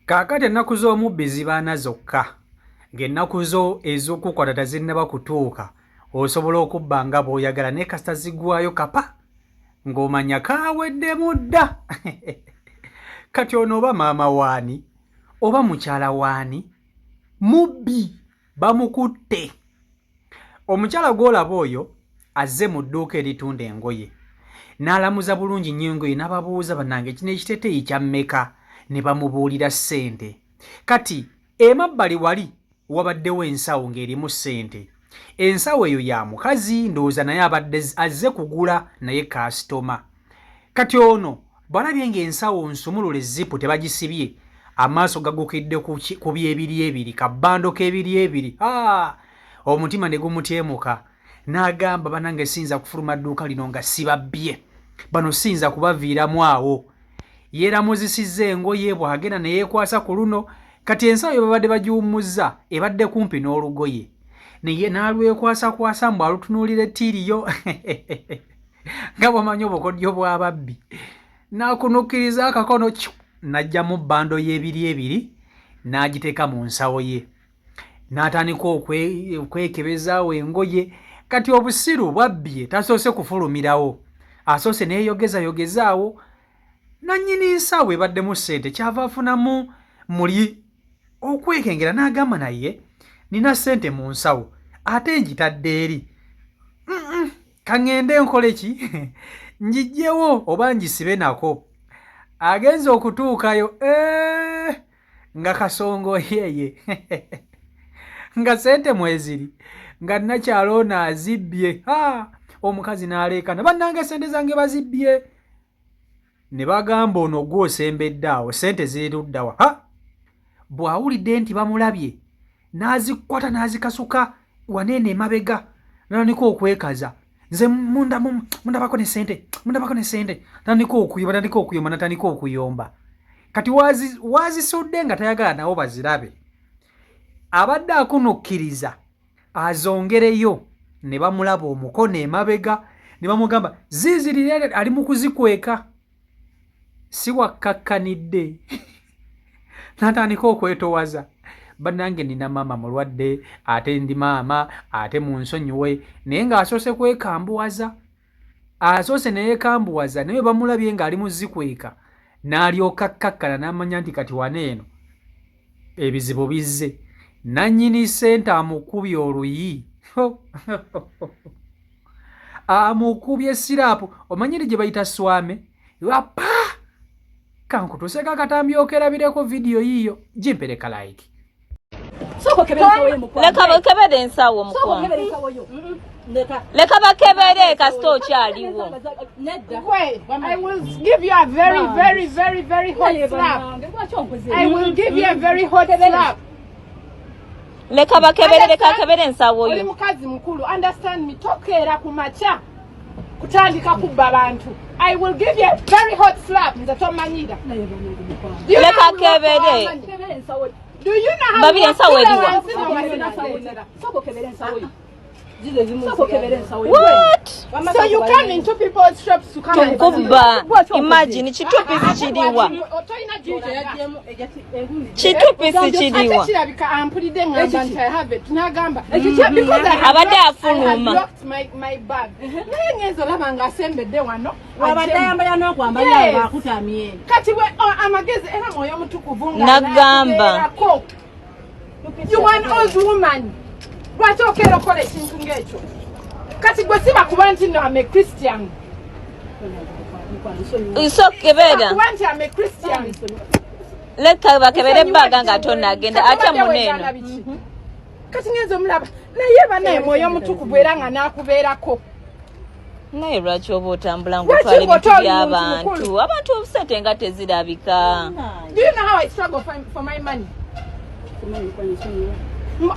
Kaakati ennaku z'omubbi ziba ana zokka, ng'ennaku zo ez'okukwata tezinnaba kutuuka, osobola okubba nga bw'oyagala, naye kasita ziggwaayo kapa ng'omanya kaaweddemu dda. Kati ono oba maama waani oba mukyala waani, mubbi bamukutte. Omukyala gw'olaba oyo azze mu dduuka eritunda engoye n'alamuza bulungi nnyo engoye, n'ababuuza, "Bannange, kino ekiteeteeyi kya mmeka?" Ne bamubuulira ssente. Kati emabbali wali wabaddewo ensawo ng'erimu ssente. Ensawo eyo ya mukazi, ndowooza naye abadde azze kugula, naye kaasitoma. Kati ono bw'alabye ng'ensawo nsumulula, ezzipu tebagisibye, amaaso gagukidde ku byebiri ebiri, kabbando k'ebiri ebiri, omutima ne gumutyemuka n'agamba, "Banange, siyinza kufuluma dduuka lino nga sibabbye bano, siyinza kubaviiramu awo." Yeeramuzisizza engoye, bw'agenda ne yeekwasa ku luno. Kati ensawo ye babadde bagiwummuzza ebadde kumpi n'olugoye, naye n'alwekwasakwasa mbu alutunuulira ettiiriyo, nga bw'omanyi obukodyo bw'ababbi, n'akunukkiriza akakono kyu n'aggyamu bbando y'ebiri ebiri n'agiteeka mu nsawo ye, n'atandika okwekebezaawo engoye. Kati obusiru bwabbye, tasoose kufulumirawo, asoose neeyogezayogezaawo. Nannyini nsawo ebaddemu ssente kyava afunamu muli okwekengera, n'agamba, "Naye nina ssente mu nsawo ate ngitadde eri, kaŋŋende nkole ki? Njijjewo oba ngisibe nako?" Agenza okutuukayo, nga kasongo yeeye, nga sente mweziri, nga nakyalo ono azibbye. Omukazi n'aleekana, "Bannange, sente zange bazibbye!" Ne bagamba, "Ono gw'osembedde awo, sente ziri luddawa?" Ha, bw'awulidde nti bamulabye, n'azikwata n'azikasuka waneeno emabega, natandika okwekaza, "Nze munda mundabako ne sente, mundabako ne sente." Tandika okuyomba, tandika okuyomba, natandika okuyomba. Kati wazisudde nga tayagala nabo bazirabe, abadde akunukkiriza azongereyo, ne bamulaba omukono emabega, ne bamugamba, "Ziizirire." Ali mu kuzikweka, si wakkakkanidde, n'atandika okwetowaza, "Bannange, nina maama mulwadde, ate ndi maama, ate munsonyiwe." Naye ng'asoose kwekambuwaza, asoose neyekambuwaza, naye bamulabye ng'ali mu zikweka, n'alyoka kkakkana, n'amanya nti kati wana eno ebizibu bizze. Nannyini ssente amukubye oluyi, amukubye slap, omanyiri gye bayita swame wapa. Kankutuuseko akatambi okerabireko vidiyo yiiyo, gimpereka like. Leka bakebere ensawo, mukwano, leka bakebere kasita okyaliwo. I will give you a very, very, very, very hot slap. I will give you a very hot slap. Leka bakebere, leka akebere ensawo Oli yo. mukazi mukulu, understand me. Tokeera ku makya kutandika kubba bantu. I will give you a very hot slap. Nze tomanyira. Do you Leka know how we work for our akebere. money? Do you know how Babiri, we work? ensawo eriwa? Wansi nga What? So you come into people's shops to come and Tukubba, imagine, kitupisi kiriwa? Kitupisi Ate kiriwa? kirabika ampulidde ngamba nti I have it, n'agamba because I have Abadde I have afuluma. locked my bag, naye ngenza olaba ng'asembedde wano. Wabadde Ajjemu. ayambala n'okwambala. Yes. Akutamye. Kati we, oh, amagezi era mwoyo mutukuvu nga N'agamba. anakubeerako. You are an old woman, lwaki okeera okola ekintu ng'ekyo? Kati gwe siba kuba nti no, I'm a Christian. So kebera. Kuba nti I'm a Christian. Leka bakebere bbaga nga tonagenda ate Kati obadde muneeno. weegaana biki? Kati ngenza omulaba naye banaye mwoyo mutukuvu era nga n'akubeerako. Naye lwaki oba otambula Lwaki ngaotwala ebintu ng'otwala omuntu by'abantu? mukulu? Abantu obusente nga tezirabika. Do you know how I struggle for my money?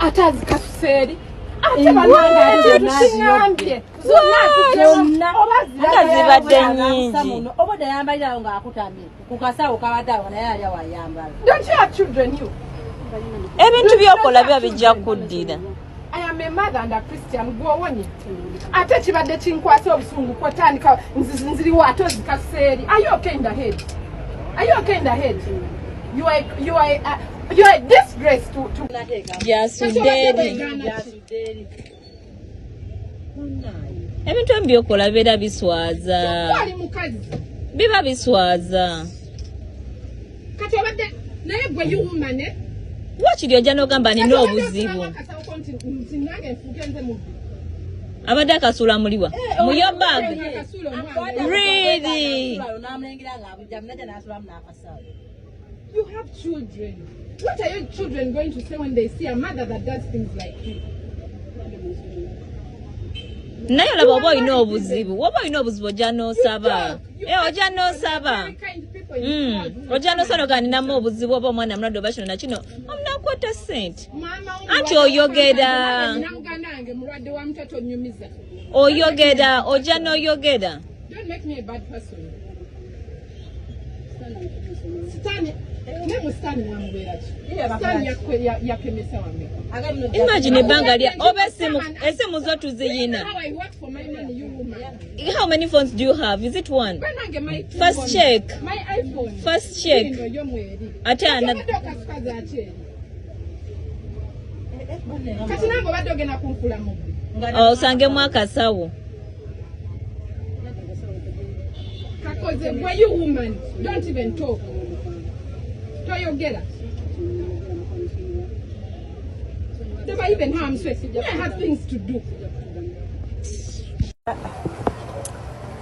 Ate azikasusa eri, ate bannange ekintu kiŋŋambye zonna aziggyemu oba Nga zibadde nnyingi. Obadde ayambalirawo ng'akutamye ku kasawo kabadde awo, naye ali awo ayambala. Don't you have children, you? Ebintu byokola biba bijja kuddira. I am a mother and a Christian. Gwowonye ate kibadde kinkwasa obusungu kwotandika nziriwo ate ozikasusa eri. Are you okay in the head? Are you okay in the head? You are, you are, you are a disgrace to Byasudde eri. Ebintu ebimu byokola bibeera biswaza. Ali mukazi. Biba biswaza. Kati obadde naye gwe you woman, eh? Wakiri ojja n'ogamba nina obuzibu. Akasawo ko nti nange nfuuke nze mubbi. Abadde akasuula muliwa mu your bag. Akasuula omwana. Really? N'amulengera ng'abujja najja n'asulamu n'akasawo. You have children. What are your children going to say when they see a mother that does things like this? Naye olaba oba olina obuzibu, oba olina obuzibu ojja n'osaba. Eh, ojja n'osaba. Ojja n'osaba nogaa ninamu obuzibu oba omwana mulwadde oba kino na kino, omunakwata ssente. Anti oyogera. Nina muganda wange mulwadde wa mutwe, tonyumiza. Oyogera, ojja n'oyogera. Don't make me a bad person. Sitani, ne mu sitani mwamubeera ki? Sitani yakemesa wameka? Imagine ebbanga lya oba esimu, esimu zo tuziyina. How I work for my money, you woman. How many phones do you have? Is it one? Banange, my two First phones. check. My iPhone. First check. Ino yo mweri. Ate Obadde okasuka zaaki eri? Kati nange obadde ogenda kunfula mubbi. Osangemu akasawo. Kakoze gwe you woman. Don't even talk. Toyogera. Never even how I'm stressed. I have things to do.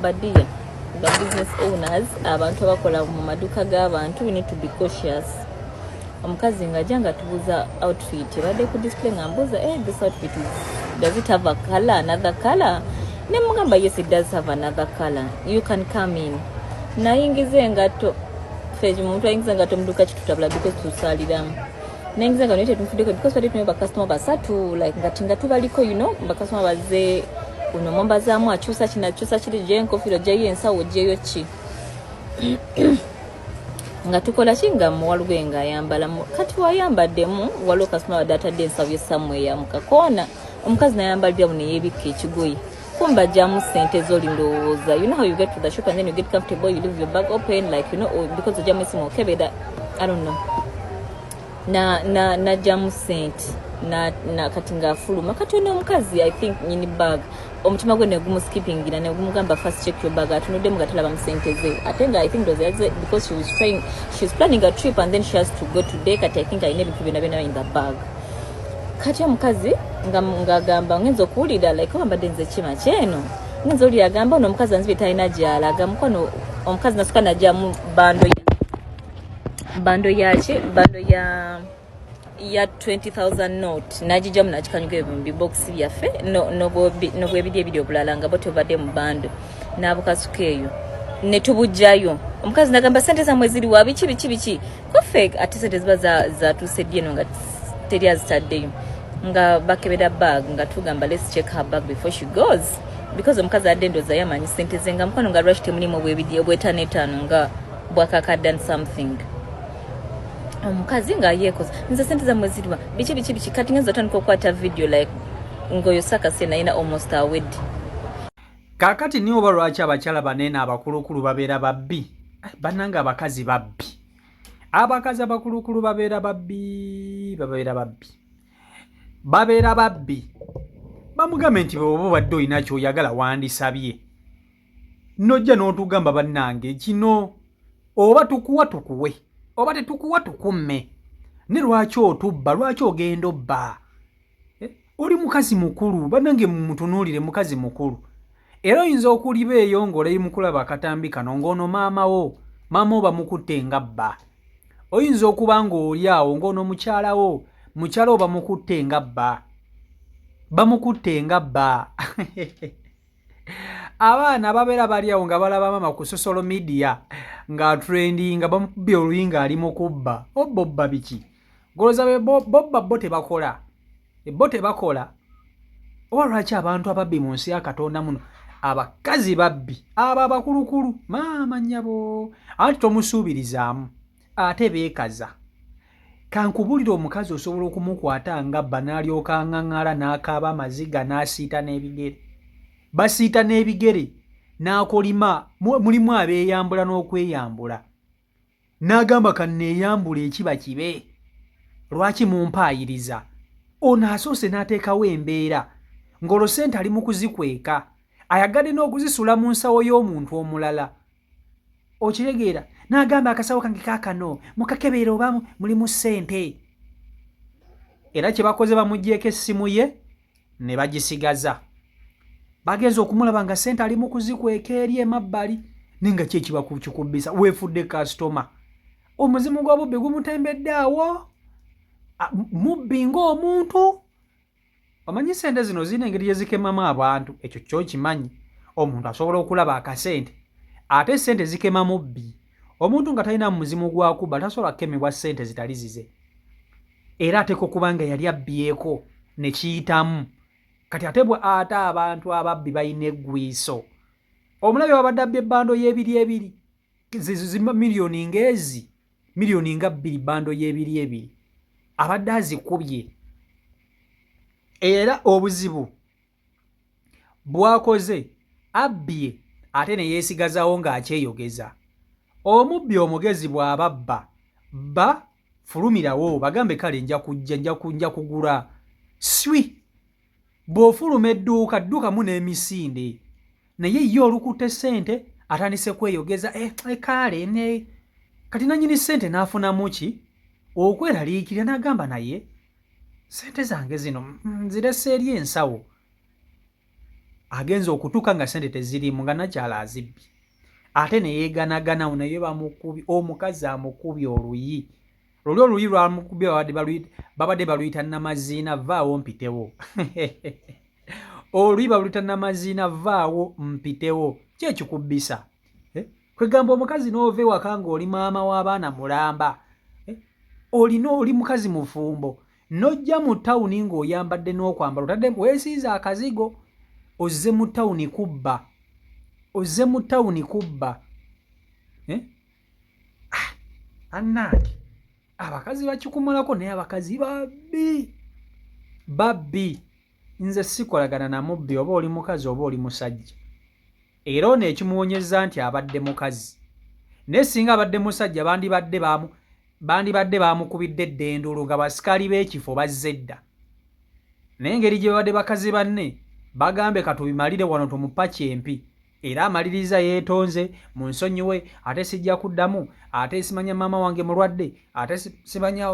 Badia, the business owners, abantu abakola mu maduuka g'abantu, we need to be cautious. Omukazi ng'ajja nga tubuuza outfit ebadde ku display, nga mbuuza, "Eh, this outfit is, does it have a color, another color?" Ne mugamba, "Yes, it does have another color, you can come in." Nayingiza engatto. Ffe omuntu ayingiza engatto mu dduuka kitutabula because tusaaliramu. Nayingiza engatto naye tetumufuddeko because badde tulina bakasitoma basatu, like ngati nga tubaliko, bakasitoma bazze kuno mombazaamu, akyusa kino, akyusa kiri, gyeyo enkofiira, gyeyo ensawo, gyeyo ki, nga tukola ki, nga muwaluge ng'ayambala. Kati wayambaddemu waliwo kasitoma badde atadde ensawo yesamweya mu kakoona. Omukazi nayambalira buno, yeebikka ekigoye, kumba ajjamu sente z'oli. Ndowooza you know how you get to the shop and then you get comfortable, you leave your bag open, like or because ojjamu esimu okebera, I don't know, na na najjamu sente na, na kati ng'afuluma. Kati ono omukazi, I think nyini bag, omutima gwe negumuskipingira negumugamba, "First check your bag." Atunuddemu nga talaba mu sente ze, ate nga I think it was yaze because she was trying, she was planning a trip and then she has to go today. Kati I think alina ebintu byonna byonna in the bag. Kati omukazi nga ng'agamba, ngenza okuwulira like oba mbadde nze kima kyeno, ngenza owulira agamba, ono omukazi anzibye, talina gy'alaga. Mukwano, omukazi nasuka najjamu bundle ya bundle yaki, bundle ya 20,000 note, nagijjamu nakikanyuga ebyo mu bibokisi byaffe nobwebiri ebiri obulala nga bo tebadde mu bundle, n'abukasuka eyo ne tubugjayo. Omukazi nagamba, "Sente zammwe ziriwa? Biki biki biki?" Kofe ate sente ziba zatuuse ddi eno nga teri azitaddeyo? Nga bakebera bag, nga tugamba, "Let's check her bag before she goes," because omukazi adde ndowooza yamanyi sente ze. Nga mukwano, nga lwaki temulimu obwebiri obwetaano etaano nga bwakakadde and something? Omukazi nga yeekoza, "Nze sente zammwe ziriwa? Biki biki biki?" Kati ngenza otandika okukwata video, like ng'oyo sakase nayina almost awedde. Kaakati ni oba lwaki abakyala baneene abakulukulu babeera babbi? Eh, bannange, abakazi babbi, abakazi abakulukulu babeera babbi, babeera babbi, babeera babbi. Bamugambe nti bweoba obadde olina kyoyagala wandisabye, nojja n'otugamba, "Bannange, kino oba tukuwa tukuwe oba tetukuwa tukumme." Ne lwaki otubba? Lwaki ogenda obba? Eh, oli mukazi mukulu, bannange, mumutunuulire, mukazi mukulu. Era oyinza okuliba eyo ng'olai mukulaba akatambi kano ng'ono maama wo, maama wo bamukutte nga bba. Oyinza okuba ng'oli awo ng'ono mukyala wo, mukyala wo bamukutte nga bba, bamukutte nga bba. Abaana babeera bali awo nga balaba maama ku social media ng'atrendinga, bamukubye oluyi ng'ali mu kubba. Obba obba biki? Goloza bobba bo tebakola, bo tebakola. Oba lwaki abantu ababbi mu nsi ya Katonda muno? Abakazi babbi, abo abakulukulu. Maama nnyabo, anti tomusuubirizaamu, ate beekaza. Kankubulira, omukazi osobola okumukwata nga bba n'alyoka aŋŋaŋŋala n'akaaba amaziga n'asiita n'ebigere, basiita n'ebigere n'akolima. Mulimu abeeyambula n'okweyambula. N'agamba kanneeyambula ekiba kibe, lwaki mumpaayiriza? Ono asoose n'ateekawo embeera ng'olwo ssente ali mu kuzikweka, ayagadde n'okuzisuula mu nsawo y'omuntu omulala. Okitegeera? N'agamba akasawo kange kaakano mukakebeera oba mulimu ssente. Era kye bakoze bamuggyeeko essimu ye ne bagisigaza. Bagenze okumulaba nga ssente ali mu kuzikweka eri emabbali, naye nga ki ekiba kikubbisa? Weefudde kasitoma. Omuzimu gw'obubbi gumutembedde awo, mubbi ng'omuntu. Omanyi ssente zino zirina engeri gye zikemamu abantu, ekyo kyo kimanyi. Omuntu asobola okulaba akasente, ate ssente zikema mubbi. Omuntu nga talina muzimu gwa kubba tasobola kukemebwa ssente zitali zize. Era ateekwa okuba nga yali abbyeko ne kiyitamu. Kati ate bwe ate abantu ababbi balina eggwiiso. Omulabi wabadde abbye ebbando y'ebiri ebiri, miliyoni ng'ezi, miliyoni nga bbiri bbando y'ebiri ebiri, abadde azikubye. Era obuzibu bw'akoze abbye ate ne yeesigazawo ng'akyeyogeza. Omubbi omugezi bw'aba bba, bba fulumirawo bagambe kale nja kujja, nja kugula. Swi! Bw'ofuluma edduuka, ddukamu n'emisinde. Naye ye olukutte ssente atandise kweyogeza, kaale, ne kati nannyini ssente n'afunamu ki? Okweraliikirira n'agamba naye ssente zange zino nzirese eri ensawo. Agenze okutuuka nga ssente teziriimu nga nakyala azibbye. Ate ne yeeganaganawo naye bamukubye, omukazi amukubye oluyi. Luli oluyi lwamukubye babadde baluyita namaziina vaawo mpitewo. Oluyi baluyita namaziina vaawo mpitewo. Ki ekikubbisa? Kwegamba omukazi n'ova ewaka ng'oli maama w'abaana mulamba. Olina oli mukazi mufumbo. N'ojja mu tawuni ng'oyambadde n'okwambala otadde weesiize akazigo, ozze mu tawuni kubba. Ozze mu tawuni kubba. Annange abakazi bakikumalako, naye abakazi babbi. Babbi. Nze sikolagana na mubbi, oba oli mukazi oba oli musajja. Era ono ekimuwonyezza nti abadde mukazi. Naye singa abadde musajja bandibadde bamukubidde eddendulu nga basikaali b'ekifo bazze dda. Naye engeri gye babadde bakazi banne bagambe katubimalire wano tumupakye empi. Era amaliriza yeetonze, munsonyiwe, ate sijja kuddamu, ate simanya maama wange mulwadde, ate simanya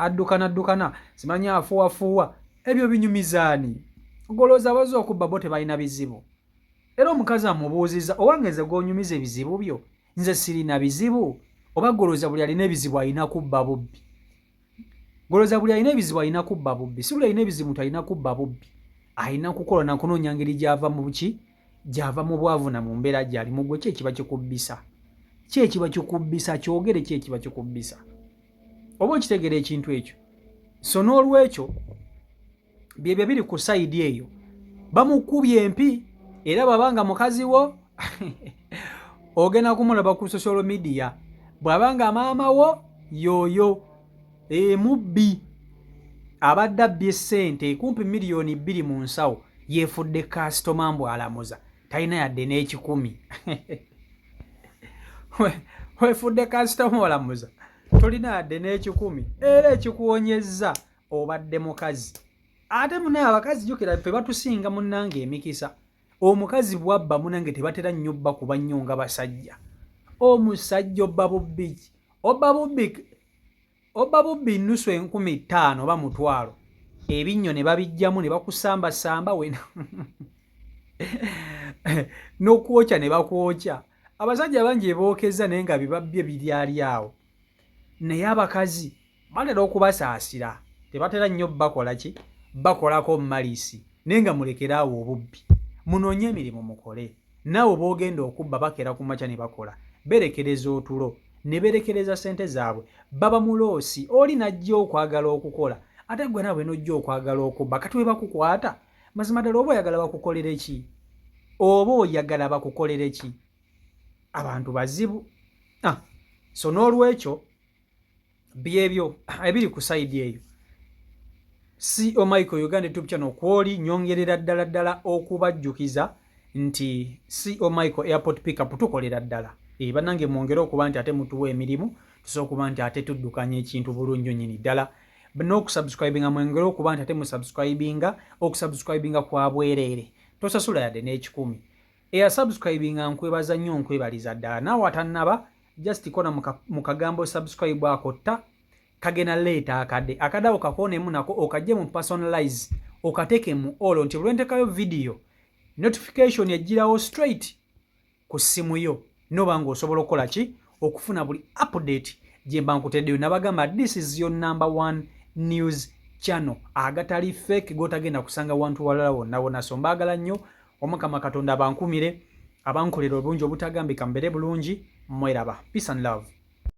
addukana addukana, simanya afuuwafuuwa. Ebyo binyumizaani? Golooza abazze okubba bo tebalina bizibu. Era omukazi amubuuzizza, owange nze gw'onyumiza ebizibu byo, nze sirina bizibu? Oba golooza buli alina ebizibu alina kubba bubbi? Golooza buli alina ebizibu alina kubba bubbi. Si buli alina ebizibu nti alina kubba bubbi. Alina kukola na kunoonya ngeri gy'ava mu ki? Gy'ava mu bwavu na mu mbeera gy'alimu. Ggwe ki ekiba kikubbisa? Ki ekiba kikubbisa? Kyogere ki ekiba kikubbisa? Oba okitegeera ekintu ekyo? So n'olwekyo byebyo biri ku sayidi eyo. Bamukubye empi, era bw'aba nga mukazi wo ogenda kumulaba ku social media, bw'aba nga maama wo yooyo emubbi abadde abbye ssente kumpi miliyoni 2 mu nsawo, yeefudde kasitoma mbu alamuza, talina yadde n'ekikumi. Weefudde kasitoma olamuza, tolina yadde n'ekikumi, era ekikuwonyezza obadde mukazi. Ate munaye abakazi jjukira ffe batusinga munnange emikisa. Omukazi bw'abba munnange tebatera nnyo bba kuba nnyo nga basajja. Omusajja obba bubbi ki? Obba bubbi, obba bubbi nnusu 5000 oba 100,000. Ebinnyo ne babiggyamu ne bakusambasamba wena. N'okwokya ne bakwokya. Abasajja bangi ebookeza naye nga bibabbye biri ali awo. Naye abakazi batera okubasaasira, tebatera nnyo bakola ki? Bakolako malisi. Naye nga mulekere awo obubbi. Munoonye emirimu mukole. Naawe b'ogenda okubba bakeera ku makya ne bakola. Berekereza otulo, ne berekereza ssente zaabwe. Baba mu loosi, oli n'ajja okwagala okukola, ate ggwe naawe n'ojja okwagala okubba. Kati we bakukwata, mazima ddala oba oyagala bakukolere ki? Oba oyagala bakukolere ki? Abantu bazibu. So n'olwekyo byebyo ebiri ku sayidi eyo. CO Michael Uganda YouTube channel kwoli, nyongerera ddala ddala okubajjukiza nti CO Michael Airport Pickup tukolera ddala. E, bannange mwongere okuba nti ate mutuwa emirimu, tusobola okuba nti ate tuddukanya ekintu bulungi nnyo nnyini ddala. N'okusubscribinga, mwongere okuba nti ate musubscribinga. Okusubscribinga kwa bwereere, tosasula yadde n'ekikumi. Eyasubscribinga nkwebaza nnyo, nkwebaliza ddala. Naawe atannaba, just kona mu kagambo subscribe ako, ta kagenda leeta akade. Akade ako kakoonemu nako, okajje mu personalize, okateeke mu all, nti bwe ntekayo video, notification ejjirawo straight ku ssimu yo, noba ng'osobola okukola ki? Okufuna buli update gye mba nkuteddeyo. Nabagamba, this is your number one news channel agatali fake, gotagenda kusanga wantu walala wonna wonna. So mbaagala nnyo. Omukama Katonda abankumire, abankolera obulungi obutagambika, mbeere bulungi. Mweraba. Peace and love.